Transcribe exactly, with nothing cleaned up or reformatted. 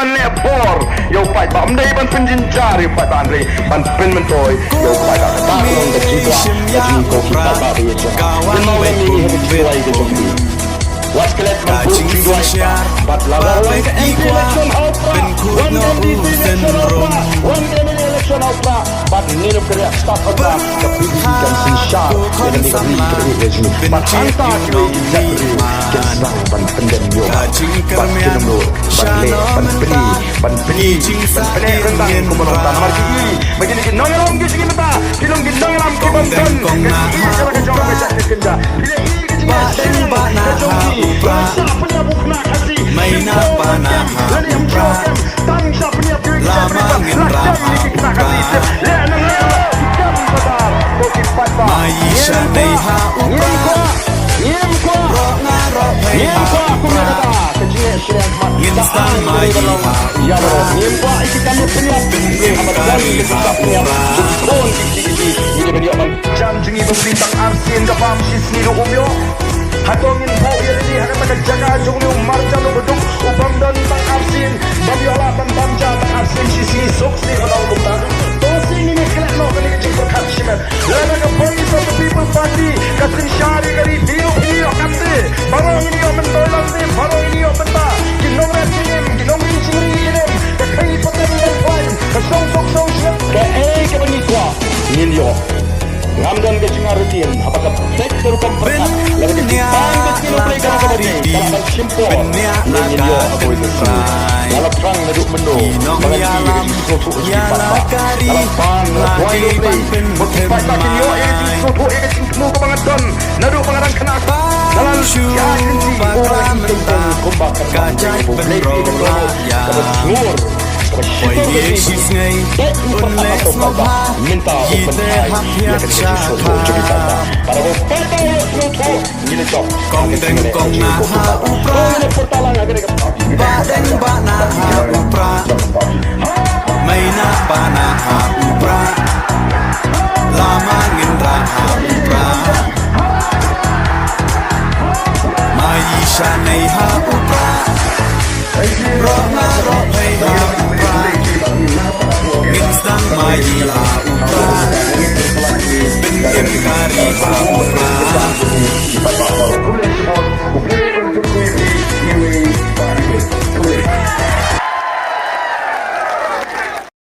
Ban leh bor ïa u paidbah, ym dei ban pynjynjar ïa u paidbah, hynrei ban pynmyntoi ïa u paidbah. Kata ka long ka jingkwah ka jong ngi ko ki paidbah ba ïeit jong nga. Kynmaw lem ïa ngi ha ka jingduwai ka jong phi. Wat klet ban buh jingduwai bad lada wan M P election ha u Prah, wan M D C election ha u Prah, wan M L A election ha u Prah, bad ngin ym kyrhiah stad ha u Prah. Ka P D P kan synshar ïa kane ka ri, ka ri ka jong ngi. Bad hangta kiwei ki jaitbynriew kin sdang ban pyndem ïa u Prah. Bad kin ym nud ban leh, ban pyni, ban pyni, ban pyni ryndang kumba long. Namar ki i ba kine ki nongïalam ki jong ngi mynta ki long ki nongïalam ki bym don ka jingïeit sha la ka jong ka jaitbynriew. Phi la i ka jingïasyllok ka jong ki ba shah pynïap u khynnah Khasi. Lane ym shuh kem, tang shah pynïap ïa ki jaitbynriew ba la kem ïa ki khynnah Khasi. Leh nang leh ki kem ba dar ko ki paidbah. Ngim kwah, ngim kwah, ngim kwah, ngim kwah kum ïa kata ka jingïasyllok. Ngin sdang ma ïa u Prah. Ngim kwah ïa ki kam pynïap. Ngim kwah ïa ki kam pynïap. Jong ki khun ki kti ki, ngi dei ban ïoh ban. Jam jong ngi ba phi tang arsien ka bam shisngi ruh um ïoh. Hato ngin buh ïa lade ha kata ka jaka jong ngi u marjan u baduk u bym don tang arsien, bym ïoh lah ban bam ja tang arsien shisngi suk sih ban ong kumta. To shisngi ngin klet noh kane ka jingpyrkhat shimet. Lada ka Voice of the People Party ka synshar ïa ka ri, phi ruh phin ïoh kamte. Baroh ngin ïoh myntoi lynti, baroh ngin ïoh mynta. Ki nongrep jingim, ki nongri jingri jingim, ka khaii pateng lem khlaiñ, ka shong suk shong shnep. Kaei kaba ngi kwah ngin ïoh. Ngam don ka jingartatien haba ka beit ka rukom pyrkhat, lada ka jingpang ka jingïalowblei ka la ka bari, ka la ban shim por. Ngin ïoh ha kawei ka sngi. Nga la thrang naduh mynno ba ngan ïoh ïa ka jingsngewthuh ka jong ki paidbah. Nga la pang, nga la duwai ïa U Blei ba ki paidbah kin ïoh ïa ka jingsngewthuh ïa ka jingthmu kaba nga don naduh ba nga dang khynnah. Nga la ïa ka jingthmu ba nga i teng teng kumba ka jingthmu U Blei, ka jingthmu kaba sngur. Kaba shitom ka jingthmu. Bad u paidbah, mynta u pynthai ïa ka jingsngewthuh jong ki paidbah. Para u paidbah u sngewthuh. Ngi la jop. Kong deng kong na ha u Prah. Ba deng ba na ha u Prah. Mei na ba na ha u Prah. Lama ngin rah ha u Prah. Ma i sha nei ha u Prah. Roh nga roh mei ha u Prah. Ngin sdang ma i ha u Prah. Pynkim ka ri ha u